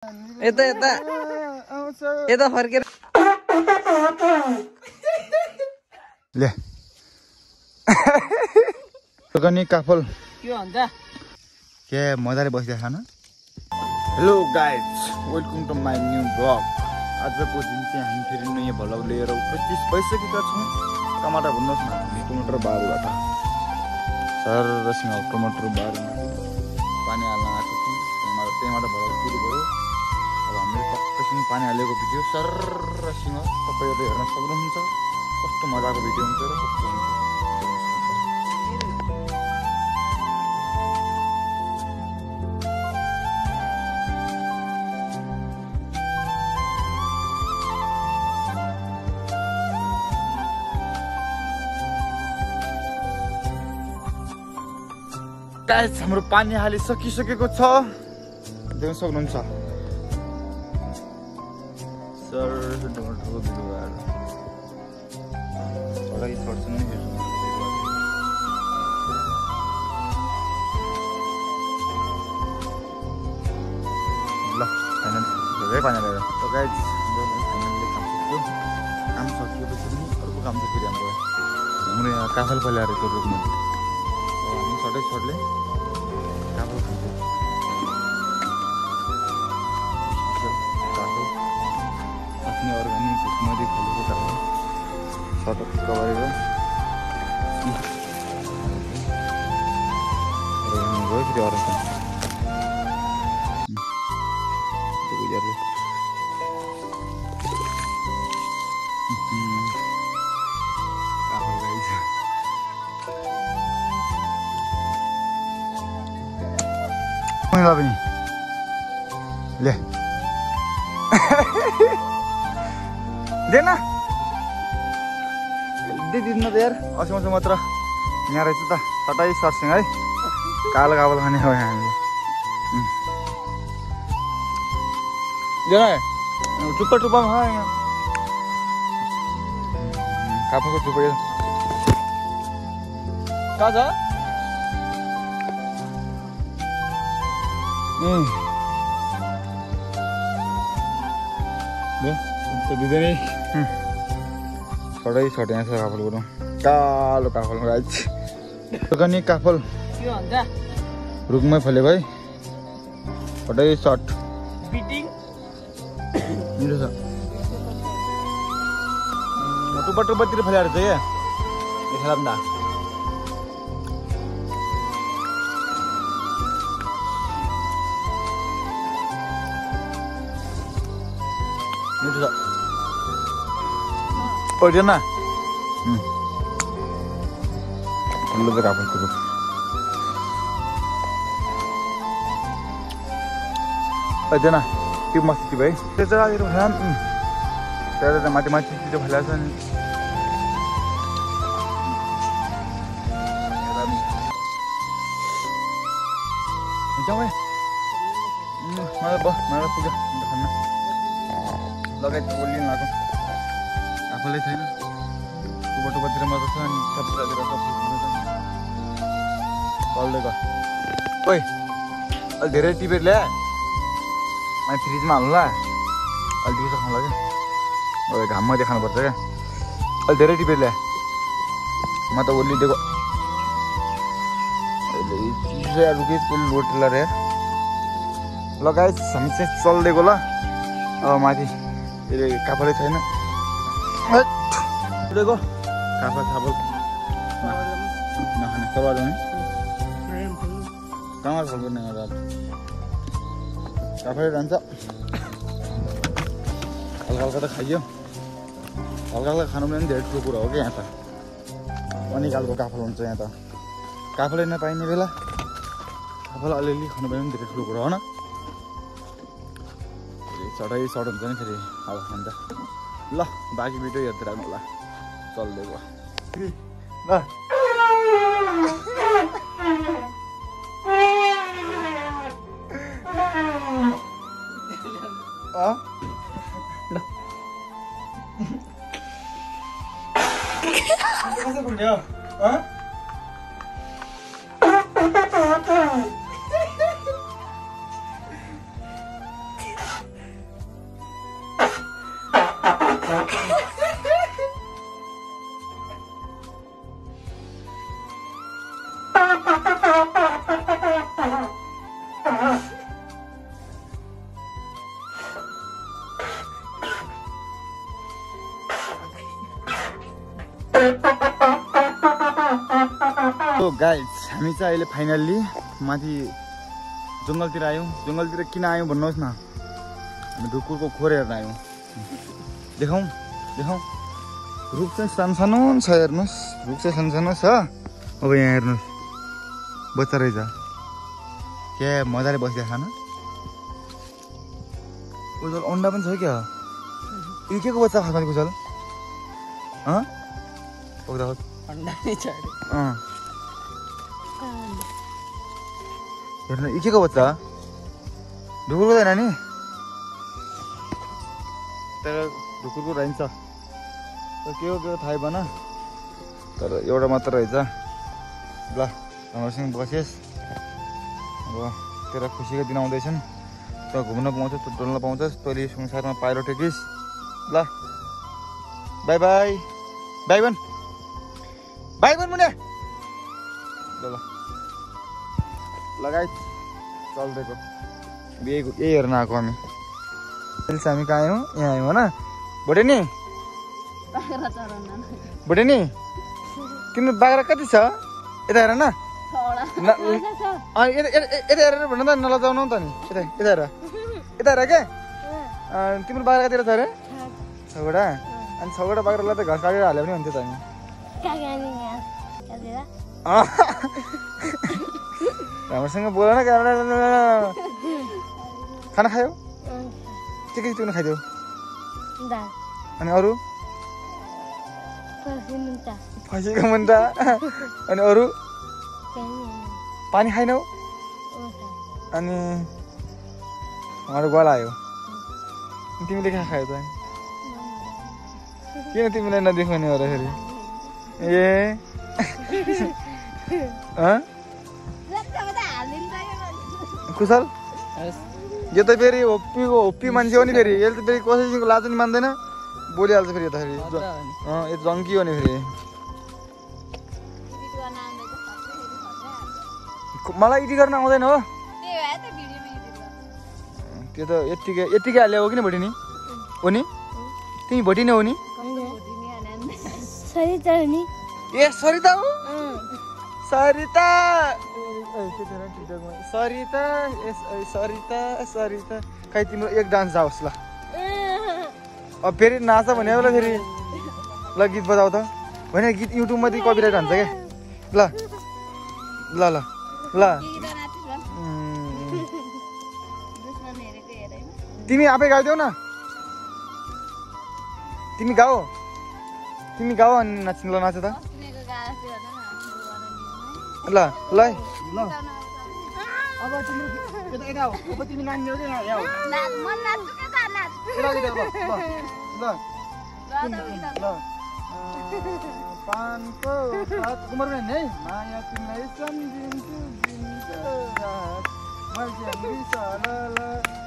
यता यता यता फर्केर ले गनी काफल के भन्छ के मजाले बसिरहेको छैन। Hello guys, welcome to my new blog. आजको दिन चाहिँ हामी फेरि नयाँ भ्लग लिएर उपस्थित भइसकेका छौँ। टमाटर भन्नुहोस् न, टमाटर बारीबाट सरसँग टमाटर बारीमा पानी हाल्न आएको छौँ। त्यहाँबाट भ्लग सुरु भयो। अब हामीले टक्कैसँग पानी हालेको भिडियो सरसँग तपाईँहरूले हेर्न सक्नुहुन्छ। कस्तो मजाको भिडियो हुन्छ र कस्तो हुन्छ। गाइस, हाम्रो पानी हाली सकिसकेको छ, देख्न सक्नुहुन्छ। सर टमाटरको बिरुवाहरू छोडै छोड्छन् नि। ल फाइनली धेरै पानी हालेर त गाइस फाइनली काम सकिएपछि नि अर्को काम छ फेरि हाम्रो यहाँ काफल फैलाएर त्यो रुखमा हामी छोटै छोटले काफल खान्छौँ। काफल आफ्नै अर्ग्यानिक भिटमध्ये खोलेको काफल सटक्क गरेर गयो फेरि अरू पनि ले देन दिदिन त यार असिमसो मात्र यहाँ रहेछ त सटै सर्सिङ है। कालो काबल खाने हो हामीले। टुप्पा टुप्पामा छ यहाँ काफलको टुप्पा कहाँ छ? दिँदैन छोटै छोटै यहाँ छ काफल गरौँ। कालो काफल गाइस, गनी काफल के भन्छ रुखमै फले भाइ छोटै सर्ट बिटिङ मिठो छ। टुप्पा टुप्पातिर फलेर चाहिँ क्या देखाएर नि त। मिठो छ पढ्दैन ठुलो चाहिँ काफल कुरो पढ्दैन त्यो मस्ती भाइ त्यो चाहिँ खान त्यहाँ माथि माथि त्यो फैलाएको छ नि। जाउँ है मलाई पुग्यो खान्न लगाइ बोलिनु लाग्यो। आफूले छैन टुप्पा टुप्पातिर मजा छ अनि सबैतिर सब्जी चल्दै गयो। ओइ अलि धेरै टिपेर ल्याए अनि फ्रिजमा हाल्नु ल, अलि दिउँसो खाउँला क्या। अब घाममा देखाउनुपर्छ क्या। अलि धेरै टिपेर ल्याए म त ओर्लिदिएको रुके लोटेला रे। ल गाइस, हामी चाहिँ चल्दिएको ल। अब माथि काफलै छैन देखो काफल साफल नखाने करवा दो कहाँ फल करने का काफल जान्छ। हल्का हल्का त खाइयो, हल्का हल्का खानु पनि धेरै ठुलो कुरा हो क्या। यहाँ त अनिकालको काफल हुन्छ। यहाँ त काफलै नपाइने बेला काफल अलिअलि खानु पनि धेरै ठुलो कुरा हो न। चढाइ सर्ट हुन्छ नि फेरि अब अन्त। ल बाँकी भिडियो हेर्दै राख्नु होला। चल्दै गयो ल। कसो पुग्यो? गाइज हामी चाहिँ अहिले फाइनल्ली माथि जङ्गलतिर आयौँ। जङ्गलतिर किन आयौँ भन्नुहोस् न, हामी ढुकुरको खोर हेर्न आयौँ। देखाउँ देखाउँ, रुख चाहिँ सानो छ, हेर्नुहोस् रुख चाहिँ सानो छ। अब यहाँ हेर्नुहोस् बच्चा रहेछ, क्या मजाले बसिदिएको खाना। कुचल अन्डा पनि छ क्या, यो के को बच्चा खासमा कुचल? अन्डा नै छ अरे। हेर्नु यो के को बच्चा? ढुकुरको छैन नि, तर ढुकुरको रहन्छ। के हो थाहै भएन, तर एउटा मात्र रहेछ। ल हामीसँग बसेस्, अब तेरा खुसीको दिन आउँदैछन्, त घुम्न पाउँछस्, त डुल्न पाउँछस्, तैँले संसारमा पाइलो टेकिस्। ल बाई बाई बाई बन, बाई बन मुने। ल ल लगाइ चल्दिएको बिहेको यही हेर्न आएको हामी। अहिले चाहिँ हामी कहाँ आयौँ? यहाँ आयौँ होइन भोटे नि? भोटे नि तिम्रो बाख्रा कति छ? यता हेर न, यता हेरेर भन त, नलजाउनु त नि। यता यता हेर, यता हेर क्या। तिम्रो बाख्रा कतिवटा छ अरे? 6वटा। अनि 6वटा बाख्रालाई त घाँस काटेर हाल्यो भने हुन्थ्यो त नि। राम्रोसँग बोल न। खाना खायो? के तिमीले खाइदियो? अनि अरू? फसीको मुन्टा। अनि अरू? पानी खाइनौ? अनि हाम्रो गला आयो। तिमीले कहाँ खायो त? किन तिमीलाई नदेखाउने हो र फेरि? ए कुशल, यो त फेरि होप्पी मान्छे हो नि। फेरि यसले त फेरि कसैको लाज नि मान्दैन, बोलिहाल्छ फेरि। यो त फेरि यो जङ्की हो नि फेरि। मलाई यति गर्न आउँदैन हो त्यो त। यत्तिकै हाल्यो हो कि भोटी नि? हो नि? तिमी भोटी नै हो नि? ए सरिता हो? सरिता सरिता सरिता सरिता खै तिम्रो एक डान्स जाओस् ल। अब फेरि नाच भने बेला फेरि ल गीत बजाऊ त भने। गीत युट्युबमा चाहिँ कपिराइट हान्छ क्या। ल ल ल ल तिमी आफै गाइदेऊ न। तिमी गाऊ, तिमी गाऊ अनि नाच्नु। ल नाच त ल ल ल। अब तिम्रो यता हो, अब तिमी नाच्ने हो कि यहाँ हो? ल पानको साथ कुमार है माया तिमीलाई सम्झिन्छु दिनको रात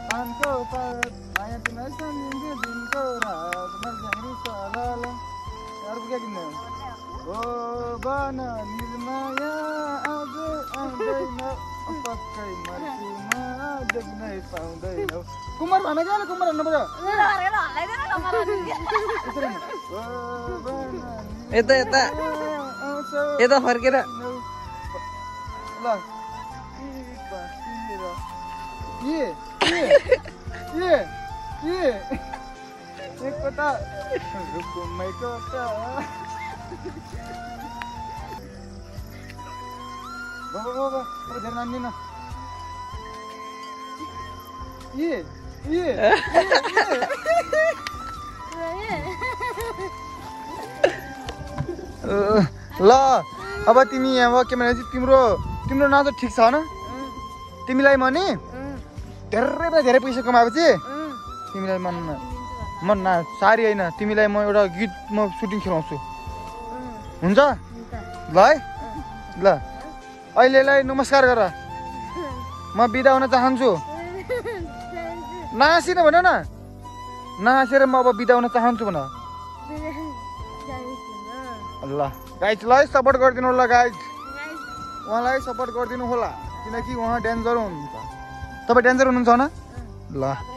पानको पात माया तिमीलाई सम्झिन्छु दिनको रात अर्को क्या किन्ने हो बन निर्माया आज आउँदैन पक्कै मर्छुमा देख्नै पाउँदैनौ। कुमार भन क्या? कुमार भन्नु पर्यो। यता यता यता फर्केर ल एकपल्ट रुकुमै कोटा बाबा अब ध्यान नान्दिन। ल अब तिमी यहाँ के भने तिम्रो नाच ठिक छ न? तिमीलाई म नि धेरै पैसा कमाएपछि तिमीलाई म सारी होइन, तिमीलाई म एउटा गीत म सुटिङ खेलाउँछु। हुन्छ ल है? ल अहिलेलाई नमस्कार गर, म बिदा हुन चाहन्छु। नासिन भन न। नहाँसेर म अब बिताउन चाहन्छु भन ल गाइज ल सपोर्ट गरिदिनु होला गाइज उहाँलाई सपोर्ट गरिदिनु होला किनकि उहाँ डेन्जर हुनुहुन्छ तपाईँ डेन्जर हुनुहुन्छ न ल